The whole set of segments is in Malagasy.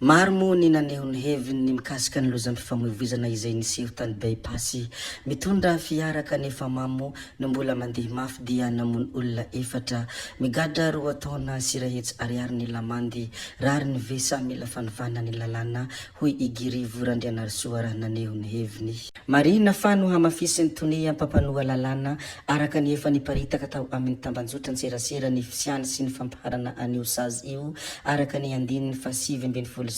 Maro moa ny naneho ny heviny ny mikasika ny lozam-pifamoivoizana izay niseho tany By Pass. Mitondra fiara kanefa mamo no mbola mandeha mafy dia namono olona efatra. Migadra roa taona sy iray hetsy ariary ny lamandy. Rariny ve sa mila fanovana ny lalàna, hoy i Guy Rivo Randrianarisoa raha naneho ny heviny. Marihina fa nohamafisin'ny tonia mpampanoa lalàna araka ny efa niparitaka tao amin'ny tambanjotran-tserasera ny fisiany sy ny fampiharana an'io sazy io araka ny andininy faha-319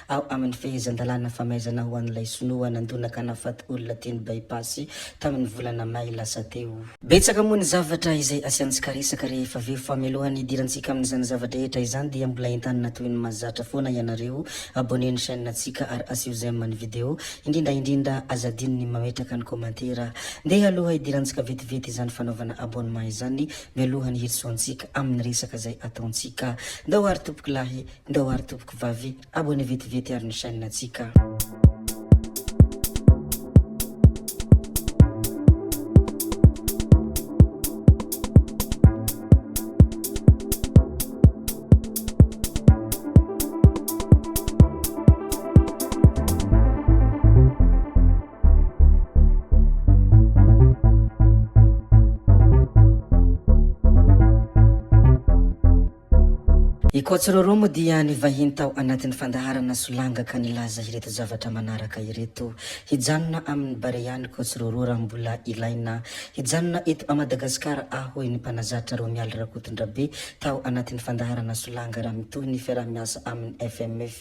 ao amin'ny fehezan-dalàna famaizana ho an'ilay sinoa nandonaka nahafaty olona teny By Pass tamin'ny volana may lasa teo. Betsaka moa ny zavatra izay asiantsika resaka rehefa avy eo fa mialohan'ny hidirantsika amin'izany zava-drehetra izany dia mbola entanina toy ny mahazatra foana ianareo abonner ny chaîne ntsika ary asio j'aime ny vidéo indrindra indrindra aza adino ny mametraka ny commentaire ndeha aloha hidirantsika vetivety izany fanaovana abonnement izany mialohan'ny hirosoantsika amin'ny resaka izay ataontsika ndao ary tompoko lahy ndao ary tompoko vavy Abonné vetivety ary ny chaîne ntsika. I Coach Roro moa dia nivahiny tao anatin'ny fandaharana Solanga ka nilaza ireto zavatra manaraka ireto, Hijanona amin'ny Barea ny Coach Roro raha mbola ilaina. Hijanona eto à Madagasikara aho hoy ny mpanazatra Romialy Rakotondrabe tao anatin'ny fandaharana Solanga raha mitohy ny fiaraha-miasa amin'ny FMF.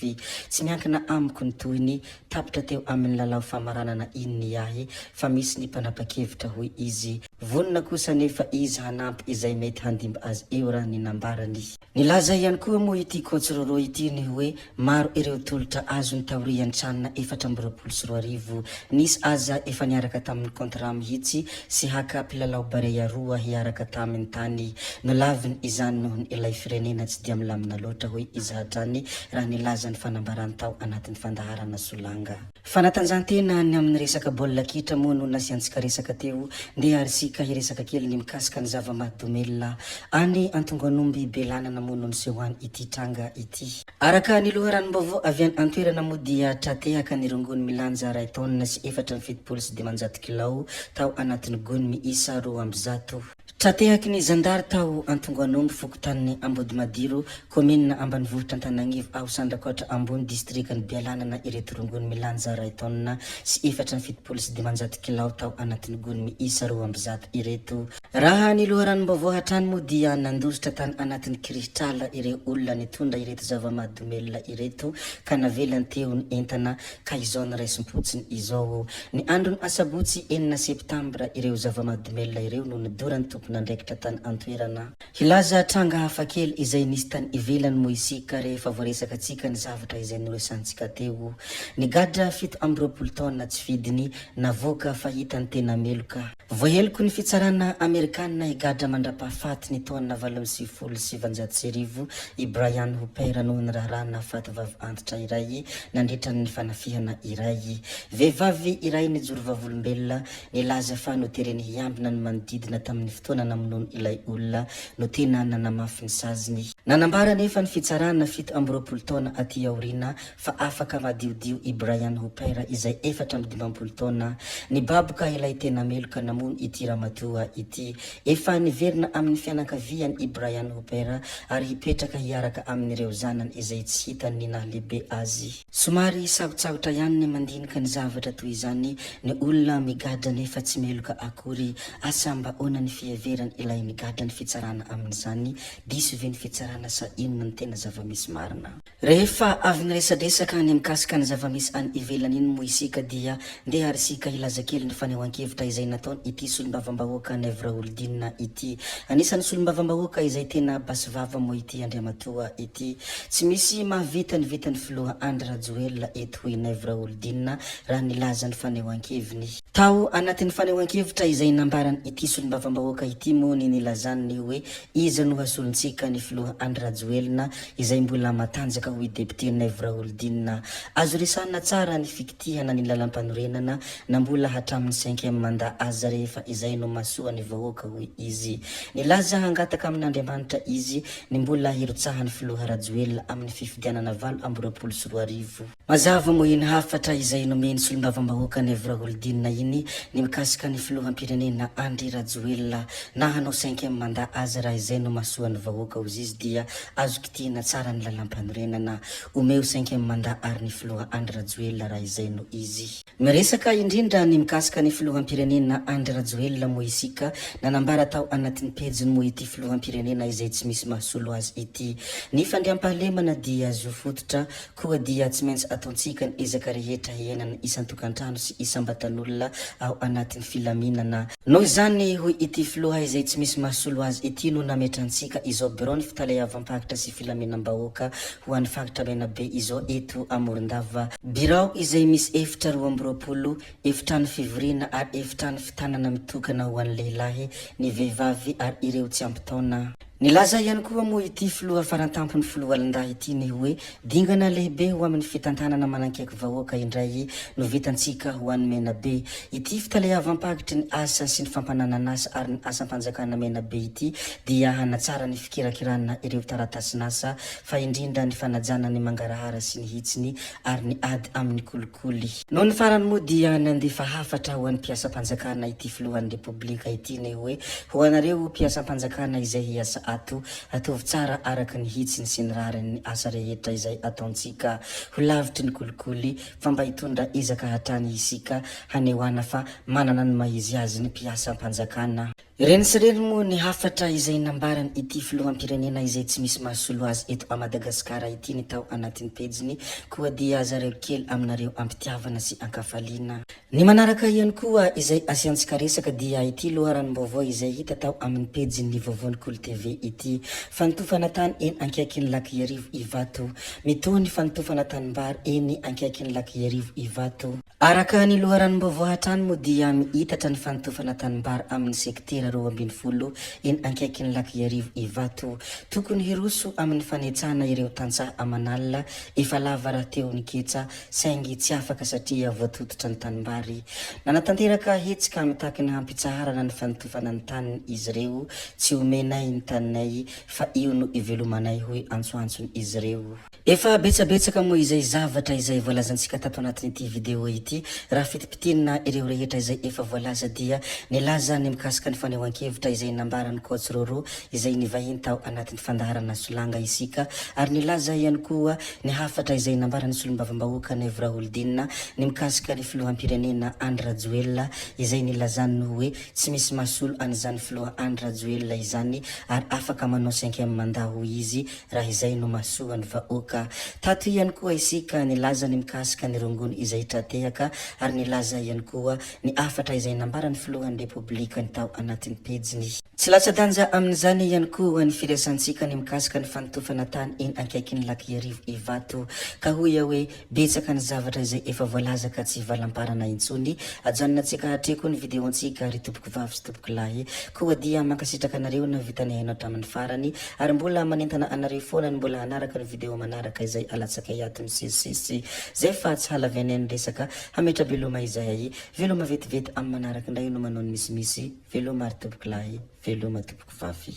Tsy miankina amiko ny tohiny, tapitra teo amin'ny lalao famaranana iny ny ahy fa misy ny mpanapa-kevitra hoy izy. Vonona kosa anefa izy hanampy izay mety handimby azy eo raha ny nambarany. Nilaza ihany koa moa ity Coach Roro ity ny hoe maro ireo tolotra azony taorian'ny Can 2024. Nisy aza efa niaraka tamin'ny contrat mihitsy sy haka mpilalao Barea roa hiaraka taminy tany. Nolaviny izany noho ny ilay firenena tsy dia milamina loatra hoy izy hatrany raha nilaza ny fanambarany tao anatin'ny fandaharana Solanga. Fanatanjahantena ny amin'ny resaka baolina kitra moa no nasiantsika resaka teo, ndeha ary isika hiresaka kely ny mikasika ny zava-mahadomelina. Any Antongoanomby Belanana moa no nisehoan ity tranga ity. Araka ny loharanom-baovao avy any an-toerana moa dia tra-tehaka ny rongony milanja iray taonina sy 574 kilao tao anatin'ny gony miisa 102. Tra-tehaky ny zandary tao Antongoanomby, fokontanin'i Ambodimadiro, kaominina ambanivohitra Antanagnivo ao Sandrakoatra Ambony, distrikan'i Bealanana ireto rongony milanja iray taonina sy 574 kilao tao anatin'ny gony miisa 102 ireto. Raha ny loharanom-baovao hatrany moa dia nandositra tany anatin'ny kirihitr'ala ireo olona nitondra ireto zava-mahadomelina ireto ka navelany teo ny entana ka izao noraisim-potsiny izao. Ny andron'ny asabotsy enina septambra ireo zava-mahadomelina ireo no nodoran'ny tompon'andraikitra tany an-toerana. Hilaza tranga hafakely izay nisy tany ivelany moa isika rehefa voaresakantsika ny zavatra izay noresahantsika teo. Nigadra 27 taona tsy fidiny, navoaka fa hita ny tena meloka. Voaheloky ny fitsarana Amerikana higadra mandra-pahafaty ny taona 1998 i Brian Hooper noho ny raharaha nahafaty vavy antitra iray nandritra ny fanafihana iray. Vehivavy iray nijoro vavolombelona nilaza fa notereny hiambina ny manodidina tamin'ny fotoana namonoany ilay olona no tena nanamafy ny saziny. Nanambara anefa ny fitsarana 27 taona aty aoriana fa afaka madiodio i Brian Hooper izay 54 taona. Nibaboka ilay tena meloka namono ity ramatoa ity. Efa niverina amin'ny fianankaviany i Brian Hooper ary hipetraka hiaraka amin'ireo zanany izay tsy hitany ny nahalehibe azy. Somary sarotsarotra ihany ny mandinika ny zavatra toy izany, ny olona migadra nefa tsy meloka akory. Asa mba ahoana ny fiheveran ilay migadra ny fitsarana amin'izany? Diso ve ny fitsarana sa inona no tena zava-misy marina? Rehefa avy niresadresaka ny mikasika ny zava-misy any ivelany iny moa isika dia ndeha ary isika hilaza kely ny fanehoan-kevitra izay nataon ity solombavambahoaka Naivo Raholdina ity. Anisan'ny solombavambahoaka izay tena basy vava moa ity andriamatoa ity. Tsy misy mahavita ny vitan'ny filoha Andry Rajoelina eto hoy Naivo Raholdina raha nilaza ny fanehoan-keviny. Tao anatin'ny fanehoan-kevitra izay nambaran ity solombavambahoaka ity. ity moa ny nilazany ny hoe iza no hasolontsika ny filoha Andry Rajoelina izay mbola matanjaka hoy Député Naivo Raholdina. Azo resahina tsara ny fikitihana ny lalampanorenana na mbola hatramin'ny cinquième mandat aza rehefa izay no mahasoa ny vahoaka hoy izy. Nilaza hangataka amin'Andriamanitra izy ny mbola hirotsahan'ny filoha Rajoelina amin'ny fifidianana 2028. Mazava moa iny hafatra izay nomen'ny solombavambahoaka Naivo Raholdina iny ny mikasika ny filoham-pirenena Andry Rajoelina. Na hanao cinquième mandat aza raha izay no mahasoa ny vahoaka hozy izy dia azo kitihina tsara ny lalampanorenana. Omeo cinquième mandat ary ny filoha Andry Rajoelina raha izay no izy. Miresaka indrindra ny mikasika ny filoham-pirenena Andry Rajoelina moa isika, nanambara tao anatin'ny pejiny moa ity filoham-pirenena izay tsy misy mahasolo azy ity. Ny fandriampahalemana dia zo fototra, koa dia tsy maintsy ataontsika ny ezaka rehetra hiainana isan-tokantrano sy isam-batan'olona ao anatin'ny filaminana. Noho izany, hoy ity filoha izay tsy misy mahasolo azy ity no nametrantsika izao biraon'ny fitaleavam-paritra sy filaminam-bahoaka ho an'ny faritra Menabe izao eto a Morondava. Birao izay misy efitra 22, efitrano fivoriana ary efitrano fitanana mitokana ho an'ny lehilahy, ny vehivavy ary ireo tsy ampy taona. Nilaza ihany koa moa ity filoha farantampon'ny foloalindahy ity ny hoe dingana lehibe ho amin'ny fitantanana manankaiky vahoaka indray no vitantsika ho an'i Menabe. Ity fitaleavam-paritry ny asa sy ny fampananan'asa ary ny asam-panjakana Menabe ity dia hanatsara ny fikirakirana ireo taratasin'asa fa indrindra ny fanajana ny mangarahara sy ny hitsiny ary ny ady amin'ny kolikoly. Nony farany moa dia nandefa hafatra ho an'ny mpiasam-panjakana ity filohan'ny Repoblika ity ny hoe, ho anareo mpiasam-panjakana izay hiasa ato, ataovy tsara araka ny hitsiny sy ny rariny ny asa rehetra izay ataontsika, ho lavitry ny kolikoly fa mba hitondra ezaka hatrany isika hanehoana fa manana ny maha izy azy ny mpiasam-panjakana. Ireny sy ireny moa ny hafatra izay nambaran ity filoham-pirenena izay tsy misy mahasolo azy eto a Madagasikara ity ny tao anatin'ny pejiny koa dia zareo kely aminareo am-pitiavana sy an-kafaliana. Ny manaraka ihany koa izay asiantsika resaka dia ity loharanom-baovao izay hita tao amin'ny pejin'ny Vaovaon'ny Kolo TV ity. Fanotofana tany eny ankaikin'ny Lac Iarivo Ivato. Mitohy ny fanotofana tanimbary eny ankaikin'ny Lac Iarivo Ivato. Araka ny loharanom-baovao hatrany moa dia miitatra ny fanotofana tanimbary amin'ny sektera 12 eny ankaikin'ny Lac Iarivo Ivato. Tokony hiroso amin'ny fanetsana ireo tantsaha aman'alina efa lava rahateo ny ketsa saingy tsy afaka satria voatototra ny tanimbary. Nanatanteraka hetsika mitaky ny hampitsaharana ny fanotofana ny taniny izy ireo. Tsy omenay ny taninay fa io no ivelomanay hoy antsoantson'izy ireo. Efa betsabetsaka moa izay zavatra izay voalazantsika tato anatin'ity video ity. Raha fitipitinina ireo rehetra izay efa voalaza dia nilaza ny mikasika ny fanehoan-kevitra izay nambaran'i Coach Roro izay nivahiny tao anatin'ny fandaharana Solanga isika ary nilaza ihany koa ny hafatra izay nambaran'ny solombavambahoaka Naivo Raholdina ny mikasika ny filoham-pirenena Andry Rajoelina izay nilazany ny hoe tsy misy mahasolo an'izany filoha Andry Rajoelina izany ary afaka manao cinquième mandat hoy izy raha izay no mahasoa ny vahoaka. Tato ihany koa isika nilaza ny mikasika ny rongony izay tra-tehaka ary nilaza ihany koa ny hafatra izay nambaran'ny filohan'ny Repoblika ny tao anatin'ny pejiny. Tsy latsa-danja amin'izany ihany koa ny firesantsika ny mikasika ny fanotofana tany eny ankaikin'ny Lac Iarivo Ivato. Ka hoy aho hoe Betsaka ny zavatra izay efa voalaza ka tsy hivalamparana intsony. Ajanonantsika hatreko ny video-ntsika ry tompoko vavy sy tompoko lahy. Koa dia mankasitraka anareo nahavita nihaino hatramin'ny farany. Ary mbola manentana anareo foana ny mbola hanaraka ny video manaraka izay alatsakay ato misesisesy. Zay fa tsy halavianay ny resaka. Hametra-beloma izahay. Veloma vetivety amin'ny manaraka indray no manao ny misimisy. Veloma ry tompoko lahy. Veloma tompoko vavy.